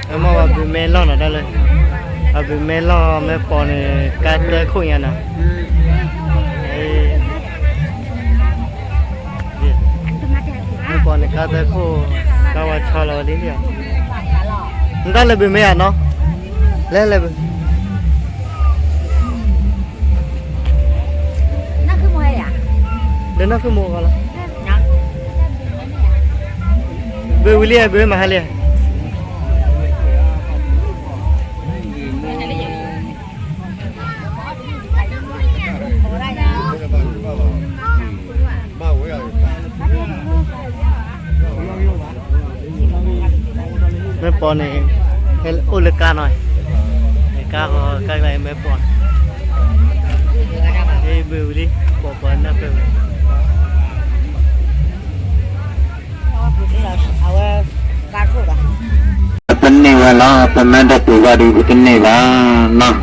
မ့ၢ်ဝဲဘုးမဲလီၢ်နီၤတၢ်လၢ, အဘုးမဲလီၢ်မ့ၢ်ပိာ်န့ၣ် ကါတၢခိၣ်ညါနီၤ, မ့ၢ်ပိာ်န့ၣ်ကါတၢခိၣ်, ကါဝါဆီလီၤဝဲဒ်န့ၣ်, နတၢ်လဲၤဘုးမဲဧါနီၤ, လဲၤလဲၤဘုး လၢနီၢ်ခုၣ်မိၢ်လီၤ, ဘုးဝံၤလံ ဘုးမၤဟါလံ, မ့ၢ်ပိာ်န့ၣ် ဟဲအိၣ်လၢကါနီၤ, ကါဃီကါကလါမ့ၢ်ပိာ်, ဘုးဝံၤလံ ပိာ်ပိာ်နၢ်ဖၢၣ်ဝဲ ပတန့ၢ်ဝဲလီၤ, ပမ့ၢ်တပူၤဘၣ်ဒီး ပတန့ၢ်ဘၣ်နီၤ,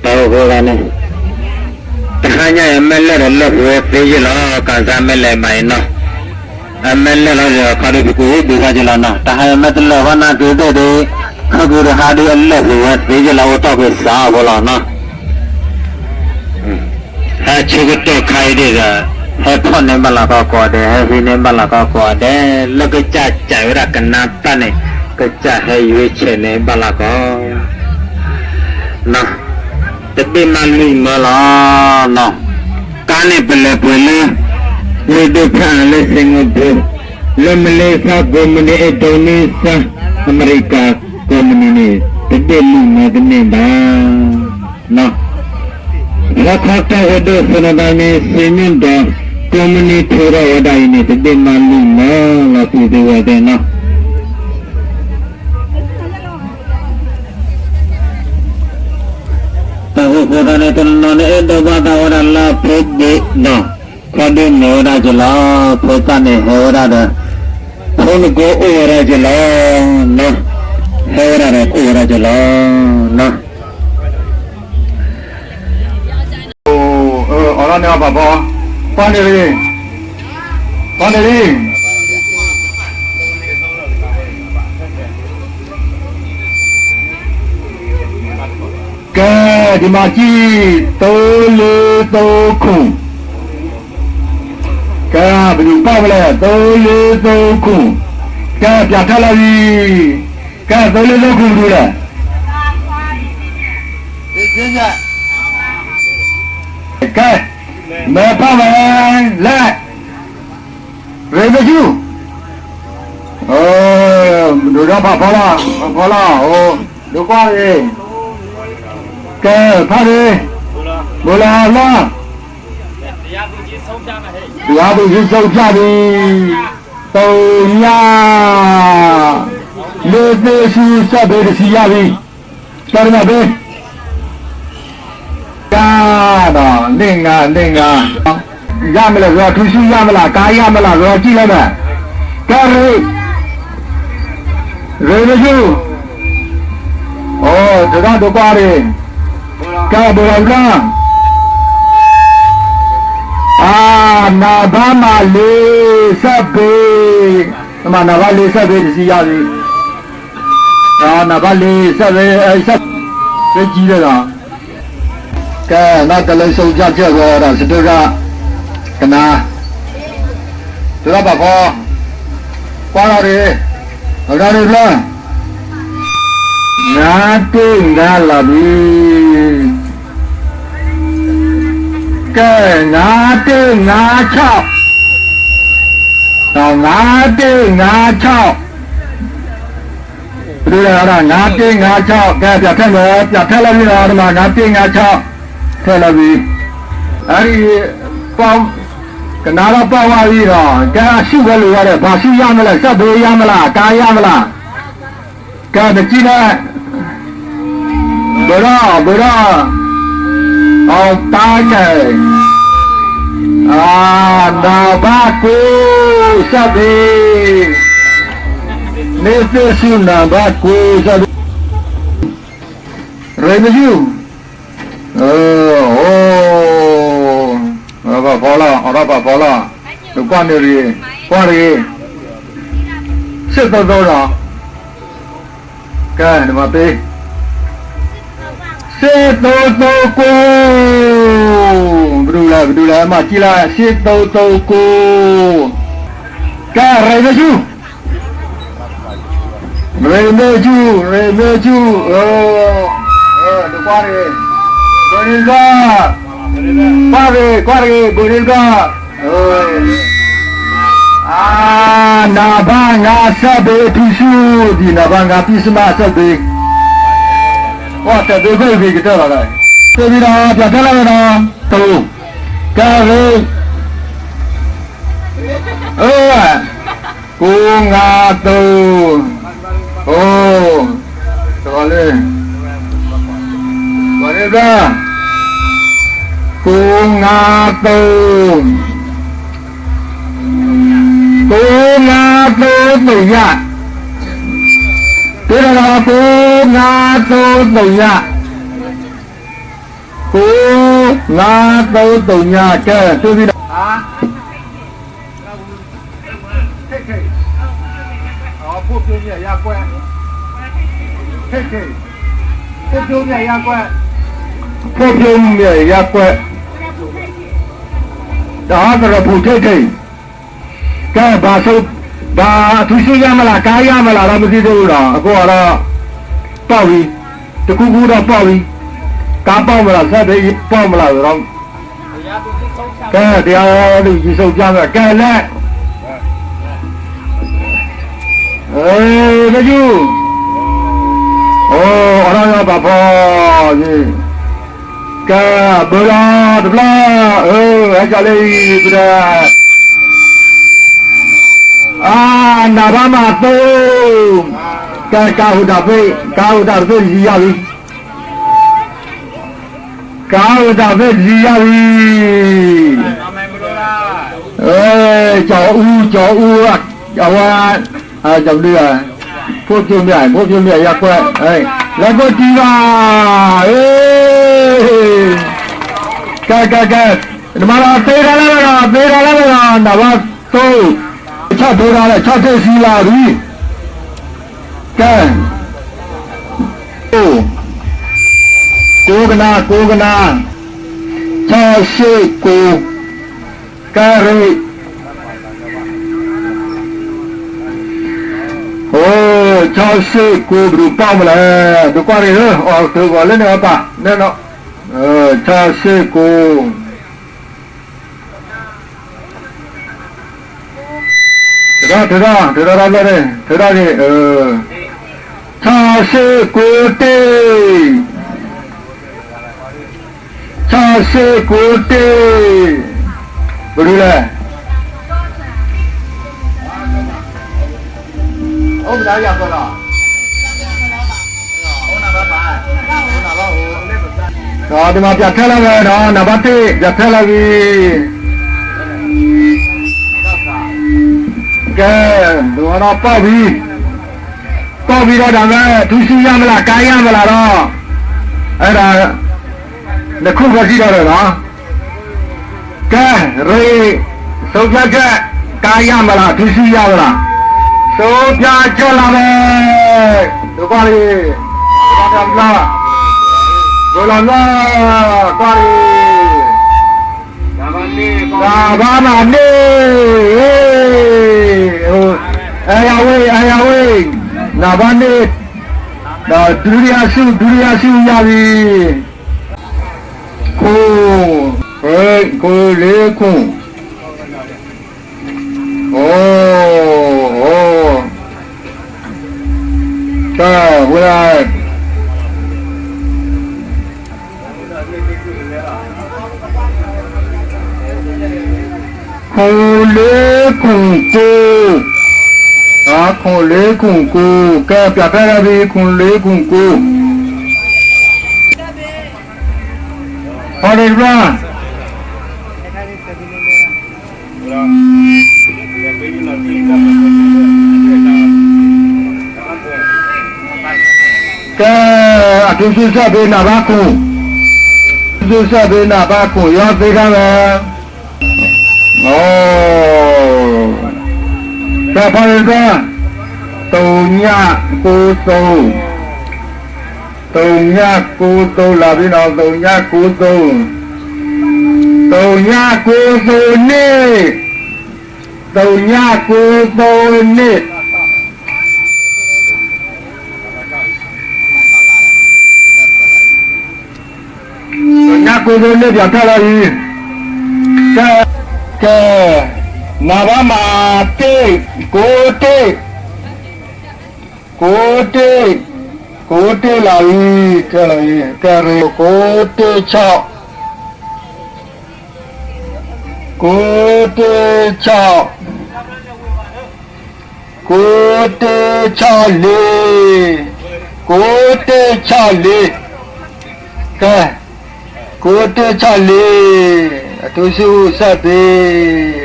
တၢ်အိၣ်ဃိလၢန့ၣ်, တဟါညါအံၤ အမ့ၢ်လဲၣ်ဒီးလၢၢ်ပဝဲသ့ယ့ၢ်လီၤ, ကစၢ်မ့ၢ်လဲၤမးအံၤနီၤ, အမ့ၢ်လဲၣ်လီၤဒီး ခီဒုးပကအိၣ်ဘှံးဘၣ်ယ့ၢ်လီၤနီၤ, တဟါအံၤမ့ၢ်တလၢာ်ဘၣ်နာ်က့သ့ၣ်ဒီး ခီဒုးတဟါဒုးအလၢၢ်ပဝဲသ့ယ့ၢ်လီၤ အိၣ်တီၢ်က့ၤစးအဃိလီၤနီၤ ဟဲဆၢကတီၢ်ခါအံၤဒ်ဒီး ဟဲဖီၣ်န့ၢ်ဘၣ်လီၤကီကီးဒဲး, ဟဲဟံးန့ၢ်ဘၣ်လီၤကီကီးဒဲး, လၢကစၢ်စံးဝဲဒၣ်ကနၣ်တၢ်န့ၣ်, ကစၢ်ဟဲရွေးချယ်န့ၢ်ဘၣ်လီၤကီ, တဘ့ၣ်မးလွံၢ်မၢလီၤနီၤ, ကါန့ၣ်ပလဲၤပှဲၤလၢ လၢဒိၣ်ဖးအါလၢ Singapore, လၢ Malaysia ကိးမုၢ်နံၤ, Indonesia, အမဲရကၤကိးမုၢ်နံၤန့ၣ် တဘ့ၣ်လွံၢ်မၢတန့ၢ်ဘၣ် လၢခီတၢၢ်ဝဲဒၣ် စီၤနၤဒါမ့ၢ်စ့ညိၣ်ဒီး ကိးမုၢ်နံၤထူထီၣ်ဝဲဒၣ်အံၤန့ၣ် တဘ့ၣ်မးလွံၢ်မၢလီၤ ပုၢ်သ့ၣ်ဝဲၢ်သ့ၣ်နီၤ, တၢ်အိၣ်ဃိသတးန့ၣ် တနီၤန့ၣ်အဲၣ်ဒိးဘၣ်သးဝဲဒၣ်လၢဖိဒံးနီၤ, ခီဒုးမ့ၢ်ဝဲဒၣ်က့ၤလီၤ, ဖိသၣ်န့ၣ်ဟဲဝဲဒၣ်ဒီး ဖိနကိအိၣ်ဝဲဒၣ်က့ၤလီၤ, ဟဲဝဲဒၣ်ဒီးအိၣ်ဝဲဒၣ်က့ၤလီၤ အိၣ်လီၤန့ၣ်အီၤပှၤဖီ, ကွၢ်န့ၣ်လံ, ကွၢ်န့ၣ်လံ, ကဲ, ဒ်မၤကံၣ် သိလ့သိခိၣ်, ကဲ, ပဒုးပာ်ဝဲလဲၣ် သိလ့သိခိၣ်, ကဲ, ပၠးထဲလီၤဝံၤ, ကဲ, သိလ့သိခိၣ်ပဒုးလဲၣ် ကဲ, မ့ၢ်ပာ်ဝဲလဲၣ်, ရ့မ့ၢ်ဆူၣ်, ဒိၣ်ဒီးပာ်ဖီလီၤ, ပာ်ဖီလီၤ, ဒိးကွၢ်ဂ့ၤ, ကဲ, ဖးဂ့ၤ, ဘိလီၤလီၤ, ယၤဘုးယဆိကမိၣ်ဒံး, တိၢ်ညၣ်, လ့သ့ၣ်ဆူၣ် စဲးဘ့တဆံယၢ်ဝံၤ, တၢ်တမၤဘ့, ကါဒီး န့ၢ်ငါ န့ၢ်ငါ, ယၢ်မ့ၢ်လဲၣ် ဂီၤထူဆူၣ်ယၢ်မ့ၢ်လၢ် ကါယၢ်မ့ၢ်လၢ် ဂီၤကံၣ်လၢမ့ၢ်, ကါရ့ ရ့မ့ၢ်ဆူၣ်, အိၣ် တဂၤဒိးကွၢ်ရ့, ကါဘိလီၤဘျီ အါ, နဘၣ်မၤလ့စဲးဘ့, နဘၣ်လ့စဲးဘ့တဆံယၢ်လံ, နဘၣ်လ့စဲးဘ့, စဲးဘ့ကံလီၤ, ကဲ, နတၢ်လၢဆိကမိၣ်ဝဲဒၣ် စဒိၣ်ရၣ်, ကနၣ်, စဒိၣ်ရၣ်ပာ်ဖီ, ကွၢ်လီၤရ့, အဝဲဒၣ်ရ့ဘျီ ငါတ့ၢ်ငါလီၤဒံး, ကဲ, ငါတ့ၢ်ငါဆီၣ်, ငါတ့ၢ်ငါဆီၣ်, ပဒုးလဲၤဝဲဒၣ် ငါတ့ၢ်ငါဆီၣ်, ကဲ, ပၠးထဲလီၤ, ပၠးထဲလီၤဝံၤလီၤ, တမၤ ငါတ့ၢ်ငါဆီၣ်, ထဲလီၤဝံၤ, အအံၤ, ကနၣ်ဒီးပာ်ဝဲအံၤဒီး ကဲအဆူၣ်ဝဲလိာ်ဝဲဒီး ပှၤဆူၣ်ယၢ်မ့ၢ်လဲၣ် စဲးဘ့ယၢ်မ့ၢ်လၢ် ကါယၢ်မ့ၢ်လၢ်, ကဲ, ပစံၣ်လၢ ဘၣ်ဒီး ဘၣ်ဒီး, အတၢ်ကဲ, အါ, နဘၣ်ကိးစဲးဘ့, န့ၣ်သ့ၣ်ဆူၣ် နဘၣ်ကိးစဲးဘ့, ရ့မ့ၢ်ဆူၣ်, အိၣ်, ပာ်ဖီလီၤ, အီၣ်ထီၣ်ပာ်ဖီလီၤ, နကွၢ်န့ၣ်ရ့, ကွၢ်ရ့, သိသိဒီး, ကဲ, နမၤသ့, စ့သိသိကိ, ပဒူလဲၣ် ပဒူလဲၣ် မၤစံလၢ စ့သိသိကိ, ကဲ, ရ့မ့ၢ်ဆူၣ် ရ့မ့ၢ်ဆူၣ် ရ့မ့ၢ်ဆူၣ်, ကွၢ်တဂ့ၤ, ကွၢ်တဂ့ၤ, ကွၢ်တဂ့ၤ, ဘိန့ၣ်တကီၢ်, အ, နဘၣ်ငါစၢၣ်ဘ့အထူဆူၣ်ဒံး နဘၣ်ငါပံၢ်စမၢ်စၢၣ်ဘ့, ကွၢ်စၢၣ်ဘ့ဘ့ၣ်ဂ့ၤကတၢၢ်လီၤ, တဘ့ၣ်ဒီး ပၠးထဲလၢဝဲဒီး, တိၤ, ကဲဂ့ၤ အၢ, ကိးငါသိ, အိ, တဂီၤလၢ, ပှၤန့ၣ်ဘျီ, ကိးငါသိ, ကိးငါသိသိညါ, တ့ဒီး ကိးငါသိသိညါ, ကိးငါသိသိညါ, ကဲ, တဘ့ၣ်ဒီး ဖိဖြိုးမြတ်ရပ်ကွက်, ဒီးသရၣ်ဖူးထ့ၣ်ထ့ၣ်, ကဲ, ဘၣ်, ဘၣ်အထူဆူၣ်ယါမလး ကါယါမလးဒီး မ့ၢ်သံတအိၣ်ဒီး အဃိဒီး ပီၣ်ဝံၤ, တကူကူဒီးပီၣ်ဝံၤ, ကါပီၣ်မလး စဲးဘ့ပီၣ်မလးဝဲဒီး ကဲ, တယါဒုးယံၤစိးပျၢ်မး ကဲလဲၣ်, မ့ၢ်ယူၢ်, အိ, အီၣ်ဒီးယီၤပာ်ဖီ, ကဲ, ဘၢလီၤတဘျီ, အၢ, ဟဲကၠီလၢအံၤပဒၣ်, အါ, နဘၣ်မၤသိ, ကဲ, ကါအိၣ်တၢ်သ့, ကါအိၣ်တၢ်သ့တယံၤယါဝံၤ ကါအိၣ်တၢ်သ့တယံၤယါဝံၤ, ကၠီအူ, ကၠီအူ, အဝဲ, ကၠီဒု, ဖိဖြိုးမြတ်, ဖိဖြိုးမြတ်ရပ်ကွက်, လၢကိးတံၢ်ဘၣ်, ကဲ, ကဲ, ကဲ, နမၤလီၤသ့တၢ်လၢဝဲဒီး သ့တၢ်လၢဝဲဒီး နဘၣ်သိ, ဆီၣ်ဖိတၢ်လၢ ဆီၣ်ထ့ၣ်စံလၢအရံ ကဲ, ကိးကနၣ်, ကိးကနၣ်, ဆီၣ်စ့ၣ်ကိး, ကဲရ့ၣ်, အိ, ဆီၣ်စ့ၣ်ကိး ပဒုးပီၣ်မလး, ဒုးကွၢ်ရ့ၣ်ဧၢ, အီၣ်တဂီၤလၢန့ၣ်အပၢ်, ဆီၣ်စ့ၣ်ကိး ထုးထီၣ်, ထုးထီၣ်, ထုးထီၣ်, ထုးထီၣ်က့ၤ, ဆီၣ်စ့ၣ်ကိးတ့ၢ်, ဆီၣ်စ့ၣ်ကိးတ့ၢ်, ပဒုးလဲၣ် ဒီးဒ်မၤပၠးထဲလၢဝဲဒီး နဘၣ်တ့ၢ် ပၠးထဲလၢဝံၤ, ကဲ, ဒ်ဝဲဒီးပီၣ်ဝံၤ, ပီၣ်ဝံၤဒီးဒၣ်ဝဲ ထူဆူၣ်ယါမလး ကါယါမလးဒီး, အဲဒၣ်, နခူၣ်ဖဲထံဒီးဒီးလီၤ ကဲ, ရ့ၣ်, စိးပျၢ်ကၢၢ်, ကါယါမလး ထူဆူၣ်ယါမလး, စိးပျၢ်ကၢၢ်လၢမဲာ်, ဒုးကွၢ်လံ, ဒုးကွၢ်လံ, ဘၢလီၤလီၤ, ကွၢ်လံ, တၢ်ဘါမၤန့ၢ်, အဲယၤဝ့, အဲယၤဝ့, နဘါန့ၢ်, ဒီးဒုတိယစု, ဒုတိယစုယၤလံ ခိၣ်, ခိၣ်လ့ခိၣ်, အိ, အိ, တၢ်ဝဲဒၣ်, ခိၣ်လ့ခိၣ်ကိၢ်, ခိၣ်လ့ခိၣ်ကိၢ်, ကဲပၠးဖဲဒၣ်ဒ်ခိၣ်လ့ခိၣ်ကိၢ် ဟီဒ့တဘျီ ကဲ, အထူဆူၣ်စဲးဘ့နးဘၣ်ခိၣ်, ထူဆူၣ်စဲးဘ့နးဘၣ်ခိၣ် ယီၤသ့တၢ်ဝဲ, အိ, ကဲဖီဒ့တဘျီ, သုညၣ်ကိသိ, သုညၣ်ကိသိလီၤနီၤ, သုညၣ်ကိသိ, သုညၣ်ကိသိန့ၢ်, သုညၣ်ကိသိန့ၢ်. သုညၣ်ကိသိန့ၢ် ပၠးထီၣ်လီၤအံၤ, ကဲ, ကဲ, နဘၣ်မၤတ့ၢ်, ကိတ့ၢ်, ကိတ့ၢ်, ကိတ့ၢ်လီၤအံၤ, ကဲလီၤအံၤ, ကဲရ့, ကိတ့ၢ်ဆီၣ်, ကိတ့ၢ်ဆီၣ်, ကိတ့ၢ်ဆီၣ်လ့ၤ, ကိတ့ၢ်ဆီၣ်လ့ၤ, ကဲ, ကိတ့ၢ်ဆီၣ်လ့ၤ, အထူးစုစၢ်သ့ၣ်